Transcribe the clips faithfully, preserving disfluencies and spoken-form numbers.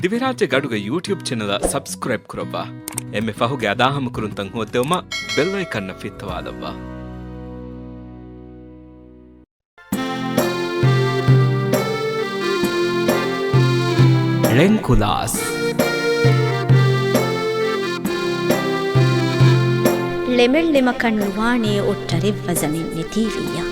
ދިވެހިރާއްޖޭގެ އަޑުގެ ޔޫޓިއުބް ޗެނަލަށް ސަބްސްކްރައިބް ކުރައްވާ. އެންމެ ފަހުގެ އަދާހަމަކުރުންތައް ހޯއްދެވުމަށް ބެލް އައިކަންއަށް ފިއްތަވާލައްވާ. ޅެންކުލާސް. ޅެމެއް ޅެމަކަށް ނުވާނޭ އޮއްޓަރެއް ވަޒަނެއް ނެތީވިއްޔާ.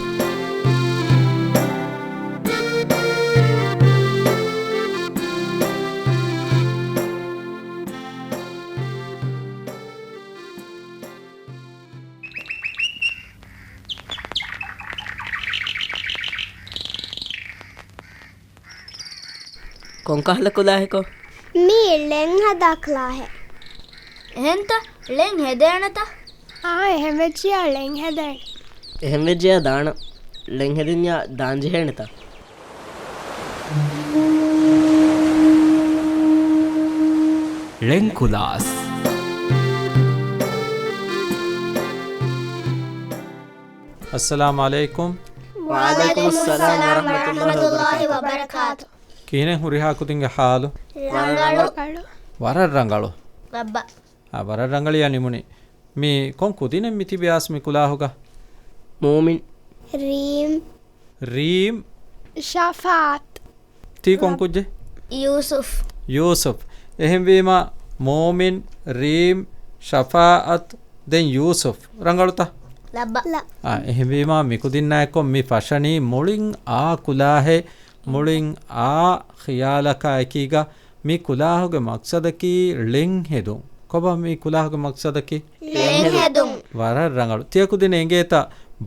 ކޮންކަހަލަ ކުލާހެކޯ؟ މީ ޅެން ހަދާ ކުލާހެއް. އެހެންތަ؟ ޅެން ހެދޭނެތަ؟ އާ، އެހެން ވެއްޖިޔާ ޅެން ހެދޭނެ. އެހެން ވެއްޖިޔާ ދާނަ. ޅެން ހެދިންޏާ ދާން ޖެހޭނެތަ؟ ޅެންކުލާސް. އައްސަލާމު ޢަލައިކުމް. ވަޢަލައިކުމުއްސަލާމް ވަރަޙްމަތުﷲި ވަބަރަކާތު. ކިހިނެއް ހުރިހާ ކުދިންގެ ޙާލު؟ ރަނގަޅު. ވަރަށް ރަނގަޅު. ލައްބަ. އާ، ވަރަށް ރަނގަޅިޔާ ނިމުނީ. މި ކޮން ކުދިނެއް މި ތިބި އާސް މި ކުލާހުގަ؟ މޫމިން. ރީމް. ރީމް. ޝަފާއަތް. ތީ ކޮން ކުއްޖެއް؟ ޔޫސުފް. ޔޫސުފް. އެހެންވީމަ، މޫމިން، ރީމް، ޝަފާއަތް، ދެން ޔޫސުފް. ރަނގަޅުތަ؟ ލައްބަ. އާ، އެހެންވީމަ، މިކުދިންނާއެއްކޮށް މި ފަށަނީ މުޅިން އާ ކުލާހެއް، މުޅިން އާ ޚިޔާލަކާ އެކީގަ މި ކުލާހުގެ މަޤްޞަދަކީ ޅެން ހެދުން. ކޮބާ މި ކުލާހުގެ މަޤްޞަދަކީ؟ ޅެން ހެދުން. ވަރަށް ރަނގަޅު. ތިޔަކުދިން އެނގޭތަ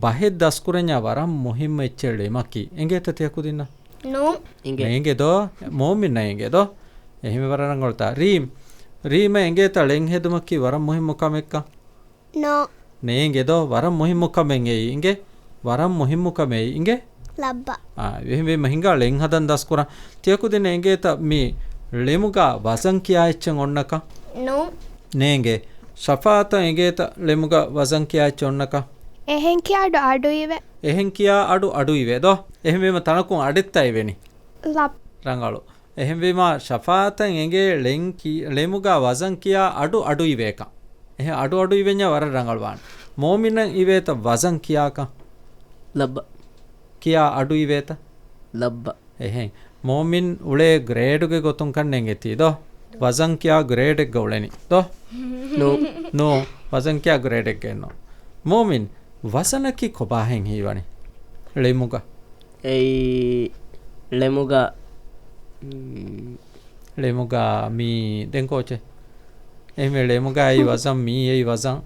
ބަހެއް ދަސްކުރަންޏާ ވަރަށް މުހިއްމު އެއްޗެއް ޅެމަކީ. އެނގޭތަ ތިޔަކުދިންނަށް؟ ނޫން. އެނގޭ. ނޭނގެ ދޯ؟ މޯމިންނަށް އެނގޭ ދޯ؟ އެހެން ވަރަށް ރަނގަޅުތާ. ރީމް. ރީމަށް އެނގޭތަ ޅެން ހެދުމަކީ ވަރަށް މުހިއްމު ކަމެއްކަން؟ ނޯ. ނޭނގެ ދޯ؟ ވަރަށް މުހިއްމު ކަމެއް އެއީ އިނގޭ. ވަރަށް މުހިއްމު ކަމެއް އިނގޭ. ލައްބަ. އާ، އެހެންވީމަ ހިނގާ ޅެން ހަދަން ދަސްކުރަން. ތިޔަކުދިން އެނގޭތަ މި ޅެމުގަ ވަޒަން ކިޔާ އެއްޗެއް އޮންނަކަން؟ ނޫން. ނޭނގެ. ޝަފާއަތަށް އެނގޭތަ ޅެމުގަ ވަޒަން ކިޔާ އެއްޗެއް އޮންނަކަން؟ އެހެން ކިޔާ އަޑު އަޑު އިވޭ. އެހެން ކިޔާ އަޑު އަޑު އިވޭ ދޯ؟ އެހެންވީމަ ތަނަކުން އަޑެއްތަ އިވެނީ؟ ލައްބަ. ރަނގަޅު. އެހެންވީމަ، ޝަފާއަތަށް އެނގޭ ޅެން ކި-، ޅެމުގަ ވަޒަން ކިޔާ އަޑު އަޑު އިވޭކަން. އެހެން އަޑު އަޑު އިވެންޏާ ވަރަށް ރަނގަޅުވާނެ. މޯމިނަށް އިވޭތަ ވަޒަން ކިޔާކަން؟ ލައްބަ. ކިޔާ އަޑު އިވޭތަ؟ ލައްބަ. އެހެން. މޯމިން އުޅޭ ގްރޭޑުގެ ގޮތުން ކަން ނޭނގެތީ ދޯ؟ ވަޒަން ކިޔާ ގްރޭޑެއްގަ އުޅެނީ ދޯ؟ ނޫ. ނޫ. ވަޒަން ކިޔާ ގްރޭޑެއްގައެއްނު. މޯމިން، ވަޒަނަކީ ކޮބާހެން ހީވަނީ؟ ޅެމުގަ. އެއީ، ޅެމުގަ، މް، ޅެމުގަ މީ ދެން ކޯޗެ؟ އެހެންވެ ޅެމުގަ އެއީ ވަޒަން، މީ އެއީ ވަޒަން.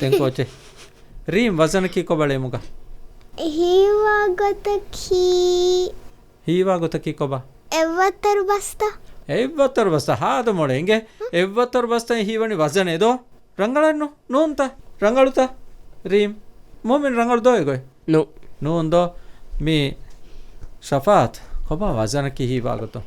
ދެން ކޯޗެ؟ ރީމް، ވަޒަނަކީ ކޮބާ ޅެމުގަ؟ ހީވާ ގޮތަކީ. ހީވާ ގޮތަކީ ކޮބާ؟ އެއްވައްތަރު ބަސްތައް. އެއްވައްތަރު ބަސްތައް ހާދަ މޮޅެ އިނގޭ. އެއްވައްތަރު ބަސްތައް ހީވަނީ ވަޒަނެއް ދޯ؟ ރަނގަޅެއްނު، ނޫންތަ؟ ރަނގަޅުތަ؟ ރީމް. މުއުމިން ރަނގަޅު ދޯ އެގޮތް؟ ނޫ. ނޫން ދޯ؟ މީ ޝަފާއަތް، ކޮބާ ވަޒަނަކީ ހީވާ ގޮތުން؟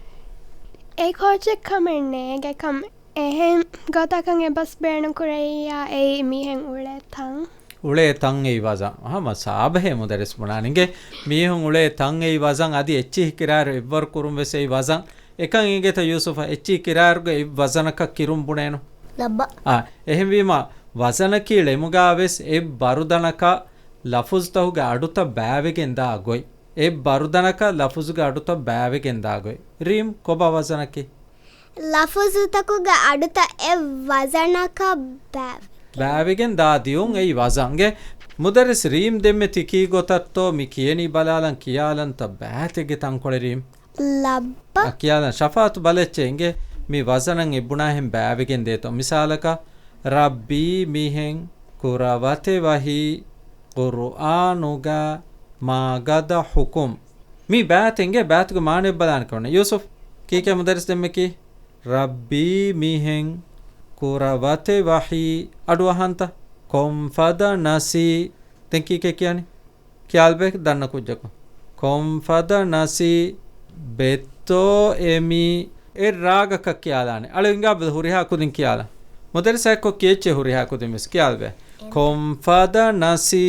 އެ ކޯޗެއް ކަމެއް ނޭގެ ކަމެއް. އެހެން ގޮތަކަށް އެ ބަސް ބޭނުން ކުރެއްޔާ އެއީ މީހެއް އުޅޭ ތަން. އުޅޭ ތަން އެއީ ވަޒަން. ހަމަ ސާބަހޭ މުދައްރިސް ބުނާނެ އިނގޭ. މީހުން އުޅޭ ތަން އެއީ ވަޒަން. އަދި އެއްޗިހި ކިރާރު އެއްވަރު ކުރުން ވެސް އެއީ ވަޒަން. އެކަން އިނގޭތަ ޔޫސުފަށް އެއްޗިހި ކިރާރުގަ އެއް ވަޒަނަކަށް ކިރުން ބުނޭނު؟ ލައްބަ. އާ، އެހެންވީމަ ވަޒަނަކީ ޅެމުގަ ވެސް އެއް ބަރުދަނަކަށް ލަފުޒުތަކުގެ އަޑުތައް ބައިވެގެން ދާ ގޮތް. އެއް ބަރުދަނަކަށް ލަފުޒުގެ އަޑުތައް ބައިވެގެން ދާ ގޮތް. ރީމް، ކޮބާ ވަޒަނަކީ؟ ލަފުޒުތަކުގެ އަޑުތައް އެއް ވަޒަނަކަށް ބައި-، ބައިވެގެން ދާ ދިޔުން އެއީ ވަޒަންގެ. މުދައްރިސް ރީމް ދެންމެ ތި ކީ ގޮތަށްތޯ މި ކިޔެނީ ބަލާލަން ކިޔާލަންތަ ބައިތެއްގެ ތަންކޮޅެއް ރީމް؟ ލައްބަ. އަ، ކިޔާލަން. ޝަފާއަތު ބަލައްޗޭ އިނގޭ މި ވަޒަނަށް އެއްބުނާހެން ބައިވެގެން ދޭތޯ. މިސާލަކަށް، ރައްބީ މިހެން ކުރަވަތެ ވަހީ ޤުރުއާނުގަ މާގަދަ ޙުކުމް. މީ ބައިތެއް އިނގޭ ބައިތުގެ މާނައެއް ބަލާނެ ކަމަށް. ޔޫސުފް، ކީކޭ މުދައްރިސް ދެންމެ ކީ؟ ރައްބީ މިހެން ކުރަވަތެ ވަހީ. އަޑު އަހަންތަ؟ ކޮންފަދަ ނަސީ. ދެން ކީކޭ ކިޔަނީ؟ ކިޔާލަބޭ ދަންނަ ކުއްޖަކު. ކޮންފަދަ ނަސީ ބެއްތޯ އެމީ. އެ ރާގަކަށް ކިޔާލާނެ. އަޅެ އިނގާބެލ ހުރިހާ ކުދިން ކިޔާލަން. މުދައްރިސާއެއްކޮށް ކިޔެއްޗޭ ހުރިހާ ކުދިން ވެސް ކިޔާލަބޭ. ކޮންފަދަ ނަސީ.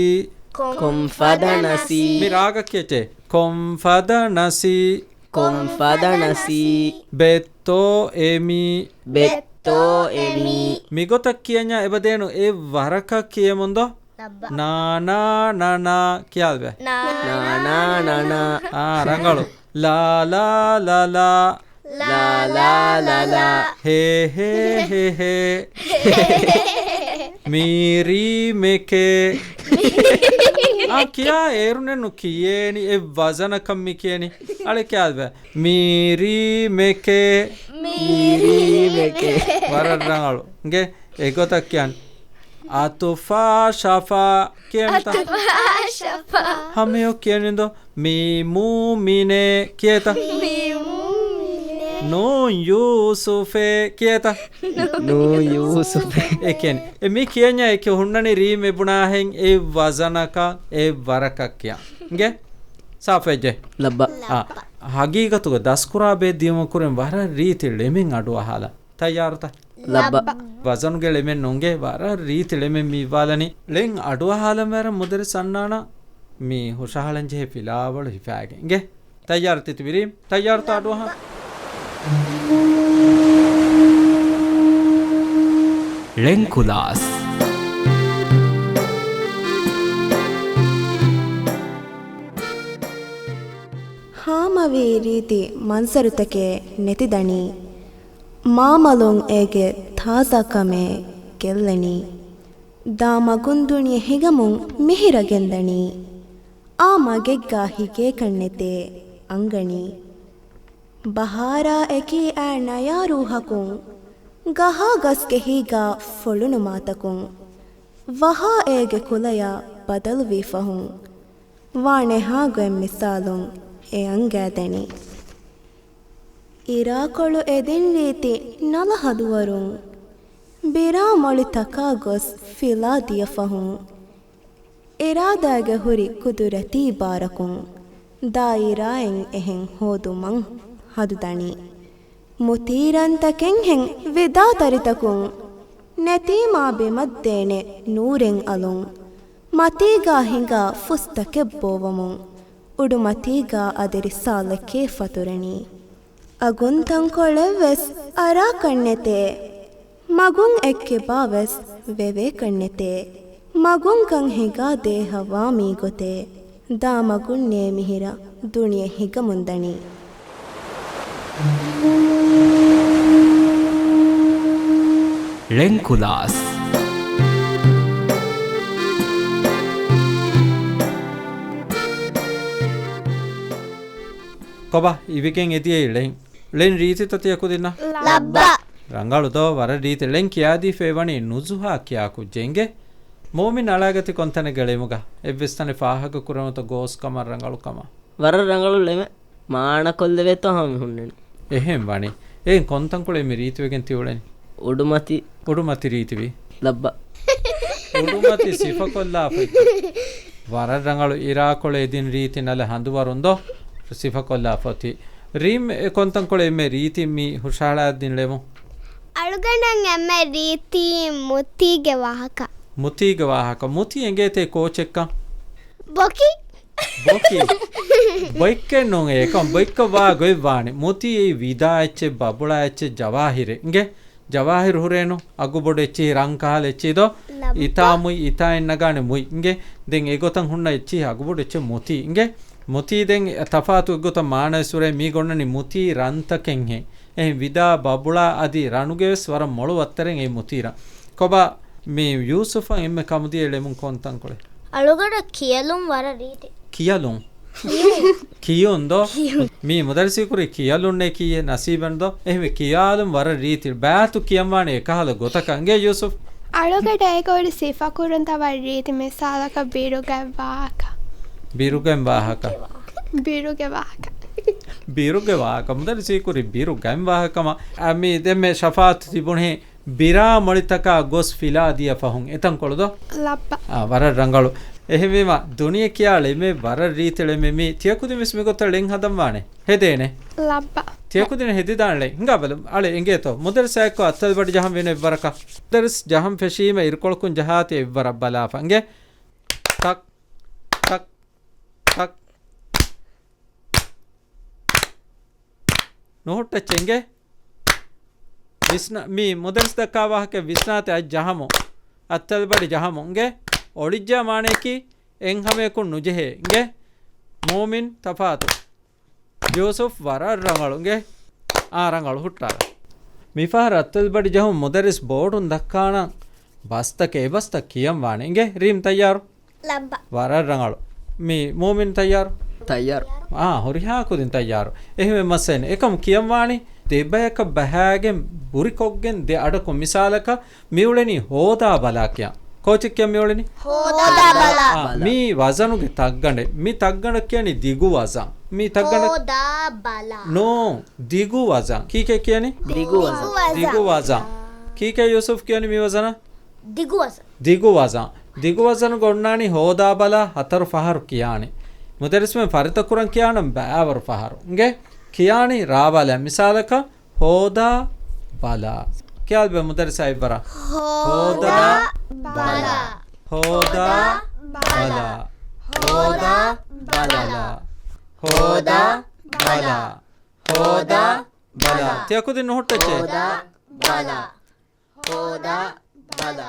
ކޮންފަދަ ނަސީ. މި ރާގަ ކިޔެއްޗޭ. ކޮންފަދަ ނަސީ. ކޮންފަދަ ނަސީ. ބެއް ބެއްތޯ އެމީ. ބެއްތޯ އެމީ. މިގޮތަށް ކިޔަންޏާ އެބަދޭނު އެއްވަރަކަށް ކިޔެމުންދޯ. ލައްބަ. ނާނާ ނަނާ ކިޔާލްބެ. ނާނާ ނަނާ. އާ، ރަނގަޅު. ލާ ލާ ލަ ލާ. ލާ ލާ ލަ ލާ. ހޭ ހޭ ހޭ ހޭ. މީރީ މެކޭ. އާ، ކިޔާ އޭރުނެއްނު ކިޔޭނި، އެއް ވަޒަނަކަށް މި ކިޔޭނި. އަޅެ ކިޔާލްބެ. މީރީ މެކޭ. މީރީ މެކޭ. ވަރަށް ރަނގަޅު. އިނގޭ އެގޮތަށް ކިޔަން. އަތުފާ ޝަފާ ކިޔަންތަ؟ އަތުފާ ޝަފާ. ހަމަޔަށް ކިޔަނިންދޯ؟ މީމޫ މިނޭ ކިޔޭތަ؟ މީމޫ މިނޭ. ނޫން ޔޫސުފޭ ކިޔޭތަ؟ ނޫން ޔޫސުފޭ. އެ ކިޔަނި. އެ މި ކިޔަންޏާ އެކި ހުންނަނީ ރީމް އެބުނާހެން އެއް ވަޒަނަކަށް އެއް ވަރަކަށް ކިޔަން. އިނގޭ؟ ސާފެއްޖެ. ލައްބަ. އާ، ހަގީގަތުގަ ދަސްކުރާ ބޭ ދިޔުމަށް ކުރިން ވަރަށް ރީތި ޅެމެއް އަޑުއަހާލަން. ތައްޔާރުތަ؟ ލައްބަ. ވަޒަނުގެ ޅެމެއް ނުނގޭ، ވަރަށް ރީތި ޅެމެއް މި އިއްވާލަނީ. ޅެން އަޑުއަހާލަން ވަރަށް މުދައްރިސް އަންނާނަ މި ހުށަހަޅަންޖެހޭ ފިލާވަޅު ހިފާގެން. އިނގޭ؟ ތައްޔާރު ތިތިބިރީ؟ ތައްޔާރުތަ އަޑުއަހަން؟ ޅެން ކުލާސް. ހާމަވީ ރީތި މަންޒަރުތަކެއް ނެތިދަނީ. މާމަލުން އޭގެ ތާޒާކަމެއް ގެއްލެނީ. ދާ މަގުން ދުނިޔެ ހިގަމުން މިހިރަ ގެންދަނީ. އާ މަގެއްގާ ހިގޭކަށް ނެތޭ އަންގަނީ. ބަހާރާ އެކީ އައި ނަޔާ ރޫހަކުން، ގަހާ ގަސްގެ ހީގާ ފޮޅުނު މާތަކުން، ވަހާ އޭގެ ކުލަޔާ ބަދަލުވީ ފަހުން، ވާނެ ހާގޮތް މިސާލުން އެ އަންގާދެނީ. އިރާކޮޅު އެދިން ރީތި ނަލަ ހަދުވަރުން، ބިރާ މޮޅި ތަކާ ގޮސް ފިލާ ދިޔަ ފަހުން، އިރާދާގެ ހުރި ޤުދުރަތީ ބާރަކުން، ދާއިރާއެއް އެހެން ހޯދުމަށް ހަދުދަނީ. މުތީރަންތަކެއްހެން ވިދާތަރިތަކުން، ނެތީމާ ބިމަށްދޭނެ ނޫރެއް އަލުން، މަތީގާ ހިނގާ ފުސްތަކެއް ބޯވަމުން، އުޑުމަތީގާ އަދި ރިސާލަކޭ ފަތުރެނީ. އަގުން ތަންކޮޅެއްވެސް އަރާކަށްނެތޭ، މަގުން އެއްކިބާވެސް ވެވޭކަށްނެތޭ، މަގުންކަން ހިނގާ ދޭހަވާ މީގޮތޭ، ދާ މަގުންނޭ މިހިރަ ދުނިޔެ ހިގަމުންދަނީ. ޅެންކުލާސް. ކޮބާ އިވިގެން އެދިޔައީ ޅެން؟ ޅެން ރީތިތަ ތިޔަ ކުދިންނަށް؟ ލައްބަ. ރަނގަޅު ދޯ، ވަރަށް ރީތި. ޅެން ކިޔާދީފައި ވަނީ ނުޒުހާ ކިޔާ ކުއްޖެއް. އިނގޭ؟ މުއުމިން އަޅާގަތި ކޮންތަނެއްގަ ޅެމުގަ؟ އެއްވެސް ތަނެއް ފާހަގަ ކުރެވުނުތަ ގޯސް ކަމަށް ރަނގަޅު ކަމަށް؟ ވަރަށް ރަނގަޅު ޅެމެއް. މާނަކޮށްލެވޭތޯ ހަމަ މި ހުންނަނީ. އެހެން ވަނީ. އެހެން ކޮންތަންކޮޅެއް މި ރީތިވެގެން ތިއުޅެނީ؟ އުޑުމަތި. އުޑުމަތި ރީތިވީ. ލައްބަ. އުޑުމަތި ސިފަކޮށްލާފައި. ވަރަށް ރަނގަޅު. އިރާކޮޅު އެދިން ރީތި ނަލަ ހަނދުވަރުން ދޯ ސިފަކޮށްލާފަ އޮތީ. ރީމް އެ ކޮންތަންކޮޅެއް އެންމެ ރީތި މި ހުށަހަޅާދިން ޅެމު؟ އަޅުގަނޑަށް އެންމެ ރީތި މުތީގެ ވާހަކަ. މުތީގެ ވާހަކަ. މުތީ އެނގޭތޭ ކޯޗެއްކަން؟ ބޮކި. ބޮކި. ބޮއްކެއް ނޫން އެކަން ބޮއްކަ ވާ ގޮތް ވާނެ. މުތީ އެއީ ވިދާ އެއްޗެއް، ބަބުޅާ އެއްޗެއް، ޖަވާހިރެއް. އިނގޭ؟ ޖަވާހިރު ހުރޭނު އަގުބޮޑު އެއްޗިހި ރަންކަހަލަ އެއްޗިހި ދޯ؟ ލައްބަ. އިތާ މުތް، އިތާއިން ނަގާނެ މުތް. އިނގޭ؟ ދެން އެގޮތަށް ހުންނަ އެއްޗިހި އަގުބޮޑު އެއްޗެއް މުތީ. އިނގޭ؟ މުތީ ދެން ތަފާތު އެއްގޮތަށް މާނައެއްސުރޭ މީ ގޮންނަނީ މުތީ ރަންތަކެއްހެން. އެހެން ވިދާ ބަބުޅާ އަދި ރަނުގެވެސް ވަރަށް މޮޅު ވައްތަރެއް އެ މުތީ ރަން. ކޮބާ މި ޔޫސުފަށް އެންމެ ކަމުދިޔަ ޅެމުން ކޮންތަންކޮޅެއް؟ އަޅުގަޑަށް ކިޔަލުން ވަރަށް ރީތި. ކިޔަލުން؟ ކިޔުން ދޯ؟ ކިޔުން. މީ މުދައްރިސީ ކުރީ ކިޔަލުންނޭ ކިއްޔޭ ނަސީބެއް ދޯ؟ އެހެންވެ ކިޔާލުން ވަރަށް ރީތި. ބާތު ކިޔަންވާނެ އެކަހަލަ ގޮތަކަށް. އިނގޭ ޔޫސުފް؟ އަޅުގަޑަށް އޭގަ ހުރި ސިފަކުރުންތައް ވަރަށް ރީތި. މިސާލަކަށް ބިރުގައި ވާހަކަ. ބިރުގައި ވާހަކަ. ބިރުގެ ވާހަކަ. ބިރުގެ ވާހަކަ. މުދައްރިސީ ކުރީ ބިރުގައި ވާހަކަ ކަމަށް. އަ، މި ދެންމެ ޝަފާއަތު ތިބުނީ ބިރާ މޮޅިތަކާ ގޮސް ފިލާ ދިޔަ ފަހުން. އެތަންކޮޅު ދޯ؟ ލައްބަ. އާ، ވަރަށް ރަނގަޅު. އެހެންވީމަ، ދުނިޔެ ކިޔާ ޅެމެއް ވަރަށް ރީތި ޅެމެއް. މީ ތިޔަކުދިން ވެސް މިގޮތަށް ޅެން ހަދަން ވާނެ. ހެދޭނެ. ލައްބަ. ތިޔަކުދިން ހެދިދާނެ ޅެން. ހިނގާ ބަލަ. އަޅެ އެނގޭތޯ. މުދައްރިސާއެއްކޮށް އަތްތަލު ބަޑި ޖަހަން ވީނު އެއްވަރަކަށް. މުދައްރިސް ޖަހަން ފެށީމަ އިރުކޮޅަކުން ޖަހާތި އެއްވަރަށް ބަލާފަ. އިނގޭ. ޓަކް، ޓަކް، ޓަކް. ނުހުއްޓައްޗޭ އިނގޭ. ވިސްނާ، މި މުދައްރިސް ދައްކާ ވާހަކަ ވިސްނާތި އަތް ޖަހަމު. އަތްތަލްބަޑި ޖަހަމު. އިނގޭ؟ އޮޅިއްޖާ މާނަޔަކީ އެއްހަމަޔަކުން ނުޖެހޭ. އިނގޭ؟ މޫމިން ތަފާތު. ޔޫސުފް ވަރަށް ރަނގަޅު. އިނގޭ؟ އާ، ރަނގަޅު ހުއްޓާލަ. މިފަހަރު އަތްތަލްބަޑި ޖަހުން މުދައްރިސް ބޯޑުން ދައްކާނަން ބަސްތަކެއް، އެ ބަސްތައް ކިޔަން ވާނެ. އިނގޭ؟ ރީމް ތައްޔާރު؟ ލައްބަ. ވަރަށް ރަނގަޅު. މި މޫމިން ތައްޔާރު؟ ތައްޔާރު. އާ، ހުރިހާ ކުދިން ތައްޔާރު. އެހެންވެ މައްސަލައެއް ނެތް. އެކަމް ކިޔަން ވާނީ ދެބަޔަކަށް ބަހާގެން ބުރިކޮށްގެން ދެ އަޑަކުން. މިސާލަކަށް މިއުޅެނީ ހޯދާ ބަލާ ކިޔަން. ކޯޗެއް ކިޔަން މިއުޅެނީ؟ ހޯދާ ބަލާ. އާ، މީ ވަޒަނުގެ ތައްގަނޑެއް. މި ތައްގަނޑަށް ކިޔަނީ ދިގު ވަޒަން. މި ތައްގަނޑަށް ހޯދާ ބަލާ. ނޯ، ދިގު ވަޒަން. ކީކޭ ކިޔަނީ؟ ދިގު ވަޒަން. ދިގު ވަޒަން. ކީކޭ ޔޫސުފް ކިޔަނީ މި ވަޒަނަށް؟ ދިގު ވަޒަން. ދިގު ވަޒަން. ދިގު ވަޒަނުގަ އޮންނާނީ ހޯދާ ބަލާ ހަތަރު ފަހަރު ކިޔާނީ. މުދައްރިސްމެން ފަރިތަކުރަން ކިޔާނަން ބައިވަރު ފަހަރު. އިނގޭ؟ ކިޔާނީ ރާވާލާ. މިސާލަކަށް ހޯދާ ބަލާ. ކިޔާލަބަ މުދައްރިސާ އެއްވަރަށް. ހޯދާ ހޯދާ ބަލާ. ބަލާ. ހޯދާ ބަލާ. ހޯދާ ބަލާ. ހޯދާ ބަލާ. ހޯދާ ބަލާ. ތިޔަ ކުދިން ނުހުއްޓައްޗޭ. ހޯދާ ބަލާ. ހޯދާ ބަލާ.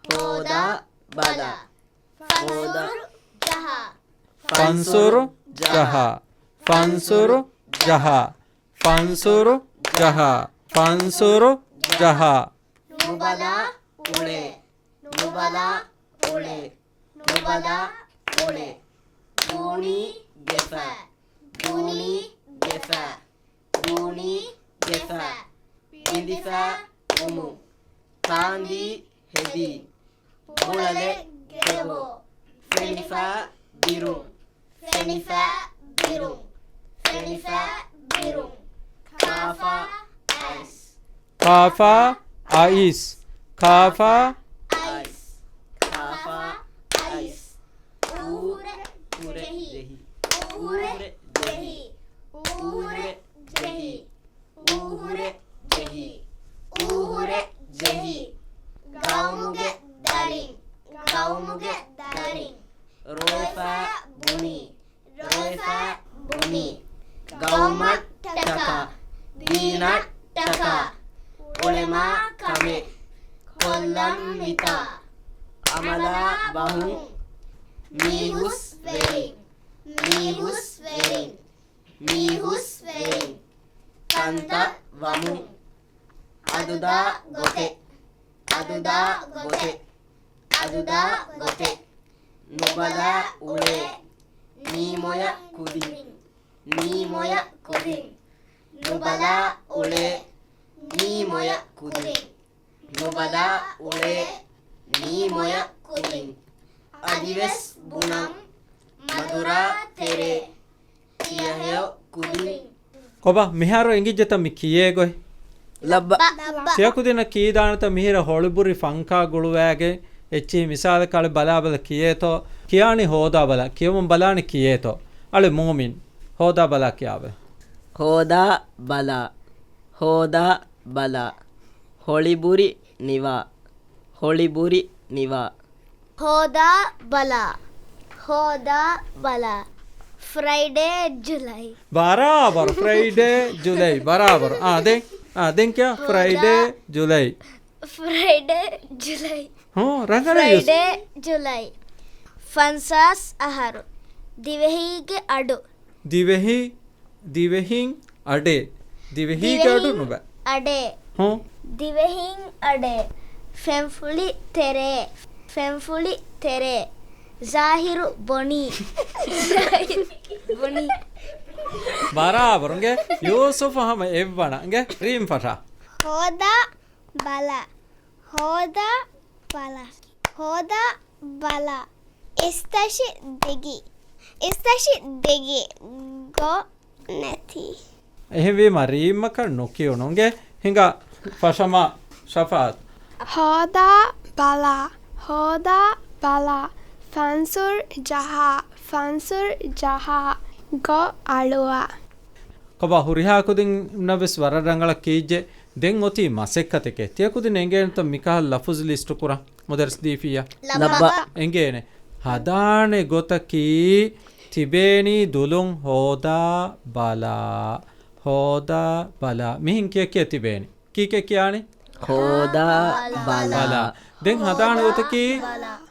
ހޯދާ ބަލާ. ހޯދާ. ފަންސުރު ޖަހާ. ފަންސުރު ޖަހާ. ފަންސުރު ޖަހާ. ފަންސުރު ޖަހާ. ނުބަލާ އުޅޭ. ނުބަލާ އުޅޭ. ނުބަލާ އުޅޭ. ދޫނީ ގެފާ. ދޫނީ ގެފާ. ދޫނީ ގެފާ. ބިނދިފާ ވުމުން. ކާންދީ ހެދީ. ބުޅަލެއް ގެބޯ. ފެނިފާ ބިރުން. ފެނިފާ ބިރުން. ފެނިފާ ބިރުން. ކާފާ އައިސް. ކާފާ އައިސް. ކާފާ އައިސް. ކާފާ އައިސް. އޫހުރެ ޖެހި. އޫހުރެ ޖެހި. އޫހުރެ ޖެހި. އޫހުރެ ޖެހި. ގައުމުގެ ދަރިން. ގައުމުގެ ދަރިން. ރޮއެފާ ބުނީ. ރޮއެފާ ބުނީ. ގައުމަށްޓަކާ. ދީނަށްޓަކާ. އުޅެމާ ކަމެއް. ކޮށްލަން މިތާ. އަމަލާ ބަހުން. މީހުސްވެރިން. މީހުސްވެރިން. މީހުސްވެރިން. ކަންތައް ވަމުން. އަދުދާ ގޮތެއް. އަދުދާ ގޮތެއް. އަދުދާ ގޮތެއް. ނުބަލާ އުޅޭ. ނީމޮޔަ ކުދިން. ނީމޮޔަ ކުދިން. ނުބަލާ އުޅޭ. ނީމޮޔަ ކުދިން. ނުބަލާ އުޅޭ. ނީމޮޔަ ކުދިން. އަދިވެސް ބުނަން. މަދުރާ ތެރޭ. ތިޔަ ހެޔޮ ކުދިން. ކޮބާ، މިހާރު އެނގިއްޖެތަ މި ކިޔޭ ގޮތް؟ ލައްބަ. ތިޔަ ކުދިންނަށް ކީ ދާނެތަ މިހިރަ ހޮޅިބުރި ފަންކާ ގުޅުވައިގެން އެއްޗިހި މިސާލަކަށް އަޅެ ބަލާ ބަލަ ކިޔޭތޯ؟ ކިޔާނީ ހޯދާ ބަލާ. ކިޔަވަން ބަލާނީ ކިޔޭތޯ؟ އަޅެ މޫމިން. ހޯދާ ބަލާ ކިޔާބަލަ. ހޯދާ ބަލާ. ހޯދާ ބަލާ. ހޮޅިބުރި ނިވާ. ހޮޅިބުރި ނިވާ. ހޯދާ ބަލާ. ހޯދާ ބަލާ. ފްރައިޑޭ ޖުލައި. ބަރާބަރު. ފްރައިޑޭ ޖުލައި. ބަރާބަރު. އާ، ދެން. އާ، ދެން ކިޔާ. ހޯދާ. ފްރައިޑޭ ޖުލައި. ފްރައިޑޭ ޖުލައި. ހޫ، ރަނގަޅަށް ޔޫސް. ފްރައިޑޭ ޖުލައި. ފަންސާސް އަހަރު. ދިވެހީގެ އަޑު. ދިވެހި، ދިވެހިން އަޑޭ. ދިވެހީގެ އަޑު ދިވެހިން ނުބަ. އަޑޭ. ހޫ. ދިވެހިން އަޑޭ. ފެންފުޅި ތެރޭ. ފެންފުޅި ތެރޭ. ޒާހިރު ބޮނީ. ޒާހިރު ބޮނީ. ބަރާބަރު. އިނގޭ ޔޫސުފް ހަމަ އެއްވަނަ. އިނގޭ ރީމް ފަށާ. ހޯދާ ބަލާ. ހޯދާ ބަލާ. ހޯދާ ބަލާ. އިސްތަށި ދެގި. އިސްތަށި ދެގި. ގޮ ނެތި. އެހެންވީމަ ރީމްއަކަށް ނުކިޔުނު. އިނގޭ ހިނގާ ފަށަމާ ޝަފާއަތް. ހޯދާ ބަލާ. ހޯދާ ބަލާ. ފަންސުރް ޖަހާ. ފަންސުރް ޖަހާ. ގޮ އަޅުވާ. ކޮބާ ހުރިހާ ކުދިންނަށް ވެސް ވަރަށް ރަނގަޅަށް ކީއްޖެ. ދެން އޮތީ މަސައްކަތެކޭ. ތިޔަ ކުދިން އެނގޭނެތަ މިކަހަލަ ލަފުޒު ލިސްޓު ކުރަން؟ މުދައްރިސް ދީފިއްޔާ. ލައްބަ. އެނގޭނެ. ހަދާނެ ގޮތަކީ ތިބޭނީ ދުލުން ހޯދާ ބަލާ. ހޯދާ ބަލާ. މިހިން ކިޔަ ކިޔަ ތިބޭނީ. ކީކޭ ކިޔާނީ؟ ހޯދާ ބަލާ. ބަލާ. ދެން ހަދާނެ ގޮތަކީ،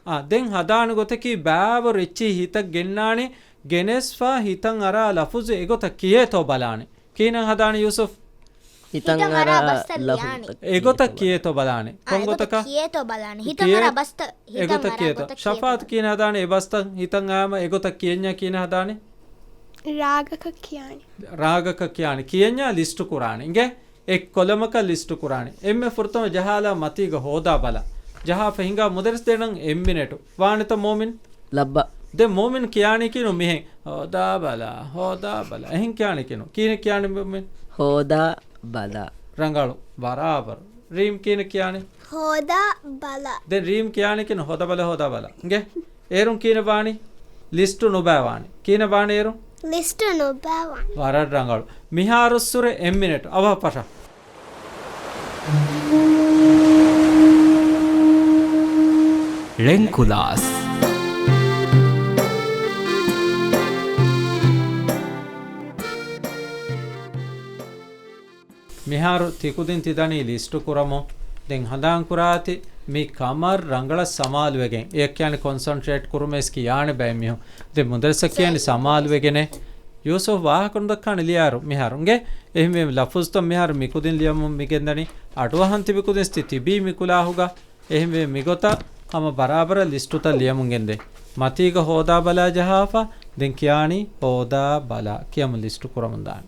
އާ، ދެން ހަދާނެ ގޮތަކީ ބައިވަރު އެއްޗިހި ހިތަށް ގެންނާނެ، ގެނެސްފަ ހިތަށް އަރާ ލަފުޒު އެގޮތަށް ކިޔޭތޯ ބަލާނެ. ކިހިނެއް ހަދާނެ ޔޫސުފް؟ ހިތަށް ހިތަށް އަރާ އަރާ ބަސްތައް ލަފުޒުތައް ލިޔާނެ. ކިޔޭތޯ އެގޮތަށް ބަލާނެ. ކިޔޭތޯ ބަލާނެ. އާ، ކޮން އެގޮތަށް ގޮތަކަށް؟ ކިޔޭތޯ ބަލާނެ. ހިތަށް ކިޔޭ-، އަރާ ބަސްތައް، ހިތަށް އެގޮތަށް އަރާ ކިޔޭތޯ. ގޮތަށް ކިޔޭތޯ ޝަފާތު ބަލާނެ. ކިހިނެއް ހަދާނެ އެ ބަސްތައް ހިތަށް އައީމަ އެގޮތަށް ކިޔެންޏާ ކިހިނެއް ހަދާނެ؟ ރާގަކަށް ކިޔާނެ. ރާގަކަށް ކިޔާނެ. ކިޔެންޏާ ލިސްޓު ކުރާނެ. އިނގޭ؟ އެއް ކޮލަމަކަށް ލިސްޓު ކުރާނެ. އެންމެ ފުރަތަމަ ޖަހާލާ މަތީގަ ހޯދާ ބަލާ. ޖަހާފަ ހިނގާ މުދައްރިސް ދޭނަން އެއް މިނެޓު. ވާނެތަ މޯމިން؟ ލައްބަ. ދެން މޯމިން ކިޔާނީ ކިހިނެއް މިހެން؟ ހޯދާ ބަލާ، ހޯދާ ބަލާ. އެހެން ކިޔާނީ ކިހިނެއް؟ ކިހިނެއް ކިޔާނީ މޯމިން؟ ހޯދާ ބަލާ. ރަނގަޅު. ބަރާބަރު. ރީމް ކިހިނެއް ކިޔާނީ؟ ހޯދާ ބަލާ. ދެން ރީމް ކިޔާނީ ކިހިނެއް؟ ހޯދާ ބަލާ، ހޯދާ ބަލާ. އިނގޭ؟ އޭރުން ކިހިނެއް ވާނީ؟ ލިސްޓު ނުބައިވާނީ. ކިހިނެއް ވާނީ އޭރުން؟ ލިސްޓު ނުބައިވާނީ. ވަރަށް ރަނގަޅު. މިހާރުއްސުރެ އެއް މިނެޓު. އަވަހަށް ފަށަ. ޅެންކުލާސް. މިހާރު ތިކުދިން ތިދަނީ ލިސްޓު ކުރަމުން. ދެން ހަނދާން ކުރާތި މި ކަމަށް ރަނގަޅަށް ސަމާލުވެގެން. އެއަށް ކިޔާނެ ކޮންސަންޓްރޭޓް ކުރުމޭސް ކިޔާނެ ބައެއް މީހުން. ދެން މުދައްރިސަށް ކިޔަނީ ސަމާލުވެގެނޭ. ޔޫސުފް ވާހަކަ ނުދައްކާނެ ލިޔާއިރު މިހާރު. އިނގޭ؟ އެހެންވީމަ ލަފުޒުތައް މިހާރު މިކުދިން ލިޔަމުން މިގެންދަނީ. އަޑުއަހަން ތިބި ކުދިން ތި ތިބީ މި ކުލާހުގަ. އެހެންވެ މިގޮތަށް ހަމަ ބަރާބަރަށް ލިސްޓުތައް ލިޔަމުން ގެންދޭ. މަތީގަ ހޯދާ ބަލާ ޖަހާފަ، ދެން ކިޔާނީ ހޯދާ ބަލާ ކިޔަމުން ލިސްޓު ކުރަމުން ދާނެ.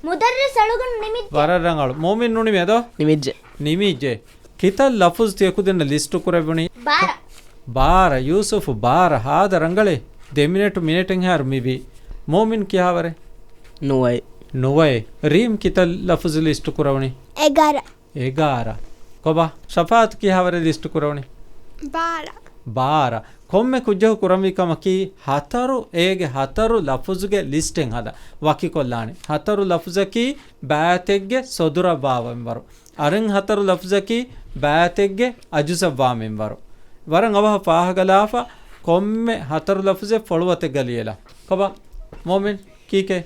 މުދައްރިސް އަޅުގަނޑު ނިމިއްޖެ. ވަރަށް ރަނގަޅު. މުއުމިން ނުނިމޭ ދޯ؟ ނިމިއްޖެ. ނިމިއްޖެ. ކިތައް ލަފުޒު ތިޔަކުދިންނަށް ލިސްޓު ކުރެވުނީ؟ ބާރަ. ބާރަ. ޔޫސުފު ބާރަ. ހާދަ ރަނގަޅޭ. ދެ މިނެޓު، މިނެޓެއްހާއިރު މިވީ. މުއުމިން ކިހާވަރެއް؟ ނުވައެއް. ނުވައެއް. ރީމް ކިތައް ލަފުޒު ލިސްޓު ކުރެވުނީ؟ އެގާރަ. އެގާރަ. ކޮބާ؟ ޝަފާއަތު ކިހާވަރެއް ލިސްޓު ކުރެވުނީ؟ ބާރަ. ބާރަ. ކޮންމެ ކުއްޖަކު ކުރަންވީ ކަމަކީ ހަތަރު، އޭގެ ހަތަރު ލަފުޒުގެ ލިސްޓެއް ހަދާ. ވަކިކޮށްލާނެ. ހަތަރު ލަފުޒަކީ ބައިތެއްގެ ސޮދުރަށްވާ މިންވަރު. އަނެއް ހަތަރު ލަފުޒަކީ ބައިތެއްގެ އަޖުޒަށްވާ މިންވަރު. ވަރަށް އަވަހަށް ފާހަގަލާފަ ކޮންމެ ހަތަރު ލަފުޒެއް ފޮޅުވަތެއްގަ ލިޔެލާ. ކޮބާ؟ މުއުމިން ކީކޭ؟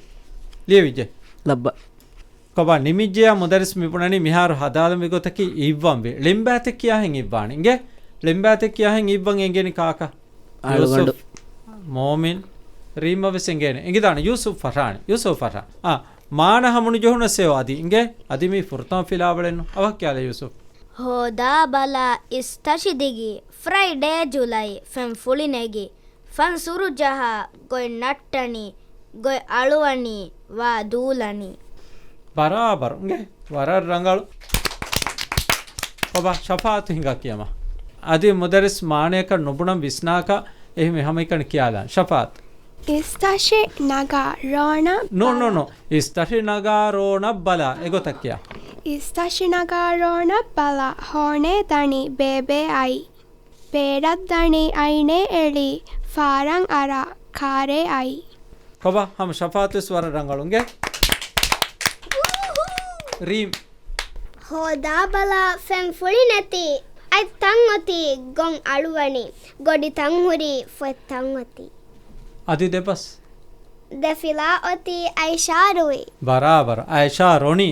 ލިޔެވިއްޖެ. ލައްބަ. ކޮބާ ނިމިއްޖެޔާ މުދައްރިސް މިބުނަނީ މިހާރު ހަދާލަންވީ ގޮތަކީ އިއްވަންވީ. ޅިނބައިތެއް ކިޔާހެން އިއްވާނެ. އިނގޭ؟ ޅިނބައިތެއް ކިޔާހެން އިއްވަން އެނގޭނީ ކާކަށް؟ އަޅުގަނޑު. ޔޫސުފް، މޯމިން، ރީމަށް ވެސް އެނގޭނެ. އެނގިދާނެ. ޔޫސުފް ފަށާނެ. ޔޫސުފް ފަށާ. އާ، މާނަ ހަމަނުޖެހުނަސް އެއޮ އަދި. އިނގޭ؟ އަދި މީ ފުރަތަމަ ފިލާވަޅެއްނު. އަވަހަށް ކިޔާލަ ޔޫސުފް. ހޯދާ ބަލާ އިސްތަށި ދިގި ފްރައިޑޭ ޖުލައި ފެންފުޅި ނެގި ފަންސުރު ޖަހާ، ގޮތް ނައްޓަނީ، ގޮތް އަޅުވަނީ، ވާ ދޫލަނީ. ބަރާބަރު. އިނގޭ؟ ވަރަށް ރަނގަޅު. ކޮބާ ޝަފާއަތު ހިނގާ ކިޔަމާ. އަދި މުދައްރިސް މާނަޔަކަށް ނުބުނަން ވިސްނާކަށް އެހެންވެ ހަމައެކަނި ކިޔާލާން. ޝަފާއަތު. އިސްތަށި ނަގާ ރޯނަށް ނޯ، ނޯ، ބަލާ. ނޯ. އިސްތަށި ނަގާ ރޯނަށް ބަލާ. އެގޮތަށް ކިޔާ. އިސްތަށި ނަގާ ރޯނަށް ބަލާ. ހޯނޭ ދަނީ ބޭބޭ އައީ. ބޭރަށް ދަނީ އައިނޭ އެޅީ، ފާރަށް އަރާ ކާރޭ އައީ. ކޮބާ ހަމަ ޝަފާއަތުވެސް ވަރަށް ރަނގަޅު. އިނގޭ؟ ރީމް. ހޯދާ ބަލާ ފެންފުޅި ނެތި އަތްތައް އޮތީ ގޮން އަޅުވަނީ، ގޮޑިތައް ހުރީ ފޮތްތައް އޮތީ. އަދި ދެބަސް. ދެފިލާ އޮތީ އައިޝާ ރުއި. ބަރާބަރު. އައިޝާ ރޮނީ.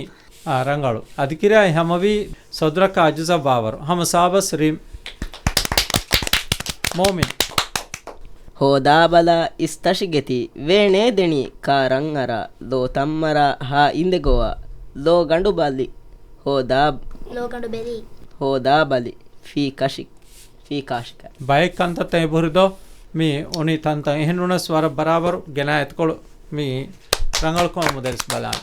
އާ، ރަނގަޅު. އަދި ކިރިޔާއި ހަމަވީ ސޮދުރަކާ އަޖުޒަށްވާވަރު. ހަމަ ސާބަސް ރީމް. މޯމިން. ހޯދާބަލާ އިސްތަށިގެތި ވޭނޭ ދެނީ ކާރަށް އަރާ، ލޯތައް މަރާ ހާ އިނދެގޮވާ، ލޯގަނޑު ބަލި. ހޯދާ، ލޯގަނޑު ބެލި. ހޯދާ ބަލި. ފީ ކަށި. ފީ ކާށިކަ. ބައެއް ކަންތައްތައް އެބަހުރި ދޯ؟ މި އޮނި ތަންތަން އެހެންނޫނަސް ވަރަށް ބަރާބަރު ގެނާ އެތިކޮޅު މި ރަނގަޅުކަމަށް މުދައްރިސް ބަލާނެ.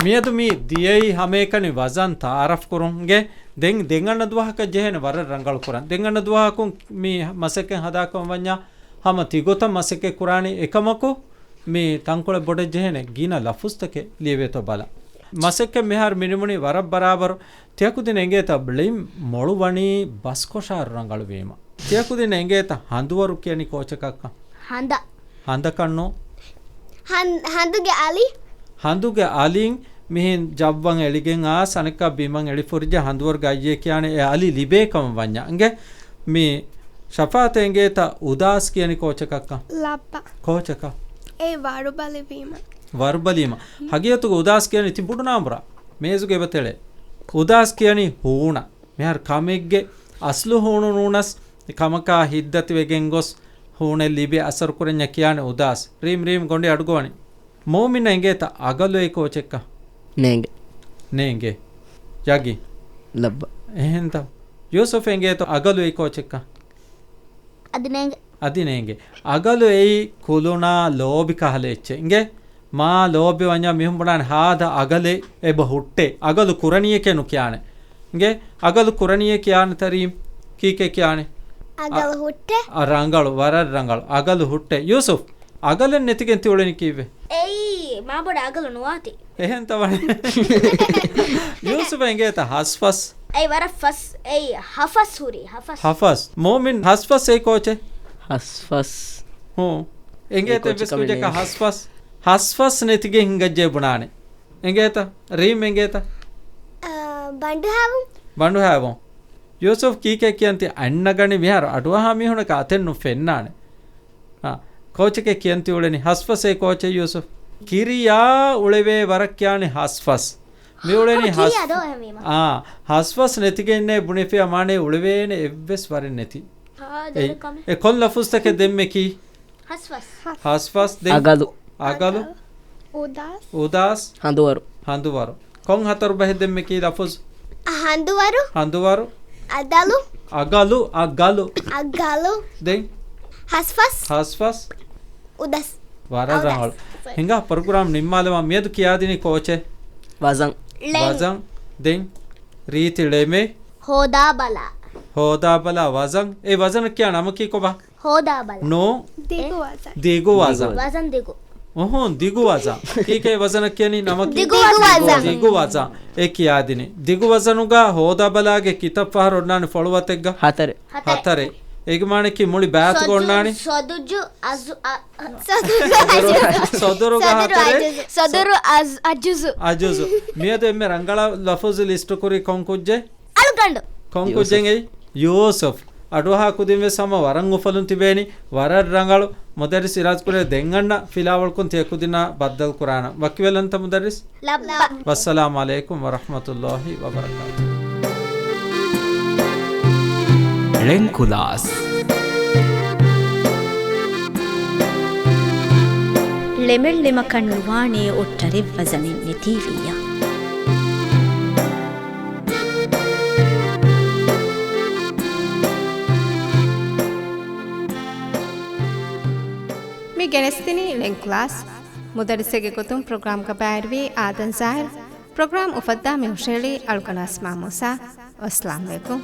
މިއަދު މި ދިޔައީ ހަމައެކަނި ވަޒަން ތައާރަފް ކުރުން. އިނގޭ؟ ދެން، ދެން އަންނަ ދުވަހަކަށް ޖެހޭނެ ވަރަށް ރަނގަޅު ކުރަން. ދެން އަންނަ ދުވަހަކުން މި މަސައްކަތް ހަދާކަމަށް ވަންޏާ ހަމަ ތިގޮތަށް މަސައްކަތް ކުރާނީ. އެކަމަކު، މި ތަންކޮޅެއް ބޮޑެއް ޖެހޭނެ ގިނަ ލަފުޒުތަކެއް ލިޔެވޭތޯ ބަލަން. މަސައްކަތް މިހާރު މިނިމުނީ ވަރަށް ބަރާބަރު. ތިޔަކުދިން އެނގޭތަ ޅިން މޮޅު ވަނީ ބަސްކޮށާއިރު ރަނގަޅުވީމަ. ތިޔަކުދިން އެނގޭތަ ހަނދުވަރު ކިޔަނީ ކޯޗަކަށްކަން؟ ހަނދަ. ހަނދަކަށްނު. ހަން-، ހަނދުގެ އަލި. ހަނދުގެ އަލިން މިހެން ޖައްވަން އެޅިގެން އާސް އަނެއްކާ ބިމަށް އެޅިފުރިޖެ ހަނދުވަރުގެ އައްޔޭ ކިޔާނެ އެ އަލި ލިބޭ ކަމަށް ވަންޏާ. އިނގޭ؟ ޝަފާއަތަށް އެނގޭތަ އުދާސް ކިޔަނީ ކޯޗަކަށްކަން؟ ލައްބަ. ކޯޗަކަށް؟ އެ ވަރުބަލިވީމަ. ވަރުބަލީމަ. ހަގީގަތުގަ އުދާސް ކިޔަނީ ތި ބުޑު ނާނބުރާ. މޭޒުގެ އެބަތެޅޭ. އުދާސް ކިޔަނީ ހޫނަށް. މިހާރު ކަމެއްގެ އަސްލު ހޫނު ނޫނަސް، ކަމަކާ ހިތްދަތިވެގެން ގޮސް ހޫނެއް ލިބި އަސަރު ކުރަންޏާ ކިޔާނެ އުދާސް. ރީމް، ރީމް ގޮނޑި އަޑުގަވަނި. މޫމިން އެނގޭތަ އަގަލު އެއީ ކޯޗެއްކަން؟ ނޭނގެ. ނޭނގެ. ޔަގީ. ލައްބަ. އެހެންތަ؟ ޔޫސުފް އެނގޭތަ އަގަލު އެއީ ކޯޗެއްކަން؟ އަދި ނޭނގެ. އަދި ނޭނގެ. އަގަލު އެއީ ކުލުނާ ލޯބި ކަހަލަ އެއްޗެއް. އިނގޭ؟ މާ ލޯބިވަންޏާ މީހުން ބުނާނެ ހާދަ އަގަލެއް އެބަ ހުއްޓޭ. އަގަލު ކުރަނީއެކޭ ނުކިޔާނެ. އިނގޭ؟ އަގަލު ކުރަނީއޭ ކިޔާނެތަ ރީމް؟ ކީކޭ ކިޔާނެ؟ އަގަލު އަ، ހުއްޓޭ. އަ، ރަނގަޅު، ވަރަށް ރަނގަޅު. އަގަލު ހުއްޓޭ. ޔޫސުފް، އަގަލެއް ނެތިގެން ތިއުޅެނީ ކީއްވެ؟ އެއީ، މާބޮޑަށް އަގަލު ނުވާތީ. އެހެންތަ ވަނީ؟ ޔޫސުފް އެނގޭތަ ހަސްފަސް؟ އެއީ ވަރަށް ފަސް، އެއީ ހަފަސް ހުރީ، ހަފަސް. ހަފަސް. މޫމިން، ހަސްފަސް އެއީ ކޯޗެއް؟ ހަސްފަސް. ހޫ. އެނގޭތަ އެއްވެސް ކުއްޖަކަށް ހަސްފަސް؟ ހަސްފަސް ނެތިގެން ހިނގައްޖެ ބުނާނެ. އެނގޭތަ؟ ރީމް އެނގޭތަ؟ އާ، ބަނޑުހައިވުން. ބަނޑުހައިވުން. ޔޫސުފް ކީކޭ ކިޔަންތީ އަތްނަގަނީ މިހާރު އަޑުއަހާ މީހުންނަކަށް އަތެއް ނުފެންނާނެ. އާ، ކޯޗެކޭ ކިޔަން ތިއުޅެނީ ހަސްފަސް އެއީ ކޯޗެއް ޔޫސުފް؟ ކިރިޔާ އުޅެވޭ ވަރަށް ކިޔާނީ ހަސްފަސް. މި އުޅެނީ ހަ، ކިރިޔާ ހަސް، ދޯ އެހެންވީމަ. އާ، ހަސްފަސް ނެތިގެންނޭ ބުނެފިޔާ މާނައެއް އުޅެވޭނެ އެއްވެސް ވަރެއް ނެތި. އާ، އެ، ދެރަ ކަމެއް. އެ ކޮން ލަފުޒުތަކެއް ދެންމެ ކީ؟ ހަސްފަސް. ހަސްފަސް ދެން އަގަލު. އަގަލު. އުދާސް. އުދާސް. ހަނދުވަރު. ހަނދުވަރު. ކޮން ހަތަރު ބަހެއް ދެންމެ ކީ ލަފުޒު؟ ހަނދުވަރު. ހަނދުވަރު. އަދަލު. އަގަލު، އަގަލު. އަގަލު. ދެން؟ ހަސްފަސް. ހަސްފަސް. އުދަސް. ވަރަށް އުދަސް. ރަނގަޅު. ހިނގާ ޕްރޮގްރާމް ނިންމާލަމާ މިއަދު ކިޔާދިނީ ކޯޗެއް؟ ވަޒަން. ޅެން. ވަޒަން. ދެން؟ ރީތި ޅެމެއް. ހޯދާބަލާ. ހޯދާބަލާ ވަޒަން. އެ ވަޒަނަށް ކިޔާ ނަމަކީ ކޮބާ؟ ހޯދާބަލާ. ނޫން. ދިގު ވަޒަން. ދިގު ވަޒަން. ވަޒަން ދިގު. އުހުން، ދިގު ވަޒަން. ކީކޭ ވަޒަނަށް ކިޔަނީ ނަމަކީ؟ ދިގު ވަޒަން. ދިގު ވަޒަން. އެ ކިޔާދިނީ. ދިގު ވަޒަނުގަ ހޯދާބަލާގެ ކިތައް ފަހަރު އޮންނާނެ ފޮޅު ވަތެއްގަ؟ ހަތަރެއް. ހަތަރެއް. އޭގެ މާނައަކީ މުޅި ބައިތުގަ އޮންނާނީ؟ ސޮދު، ސޮދުޖު، އަޒު، އަ، ސޮދުރު، ސޮދުރުގަ ސޮދުރު ހަތަރެއް. އަޖުޒު. ސޮދުރު އަޒް، އަޖުޒު. އަޖުޒު. މިއަދު އެންމެ ރަނގަޅަށް ލަފުޒު ލިސްޓު ކުރީ ކޮން ކުއްޖެއް؟ އަޅުގަނޑު. ކޮން ކުއްޖެއް އެއީ؟ ޔޫސުފް. އަޑުއަހާ ކުދިން ވެސް ހަމަ ވަރަށް އުފަލުން ތިބޭނީ. ވަރަށް ރަނގަޅު. މުދައްރިސް އިރާދަ ކުރޭ ދެން އަންނަ ފިލާވަޅުކޮށް ތިޔަ ކުދިންނާ ބައްދަލު ކުރާނަން. ވަކިވެލަންތަ މުދައްރިސް؟ ލައްބަ. ވައްސަލާމް އަލައިކުމް ވަރަޙްމަތުﷲި ވަބަރަކާތުހު. ޅެން ކުލާސް. ޅެމެއް ޅެމަކަށް ނުވާނޭ އޮއްޓަރެއް ވަޒަނެއް ނެތީވިއްޔާ. މި ގެނެސްދިނީ ޅެން ކްލާސް. މުދައްރިސެއްގެ ގޮތުން ޕްރޮގްރާމްގަ ބައިވެރިވީ އާދަން ޒާހިރު. ޕްރޮގްރާމް އުފައްދާ މި ހުށަހެޅީ އަޅުގަނޑު އަސްމާ މޫސާ. އައްސަލާމް އަލައިކުމް.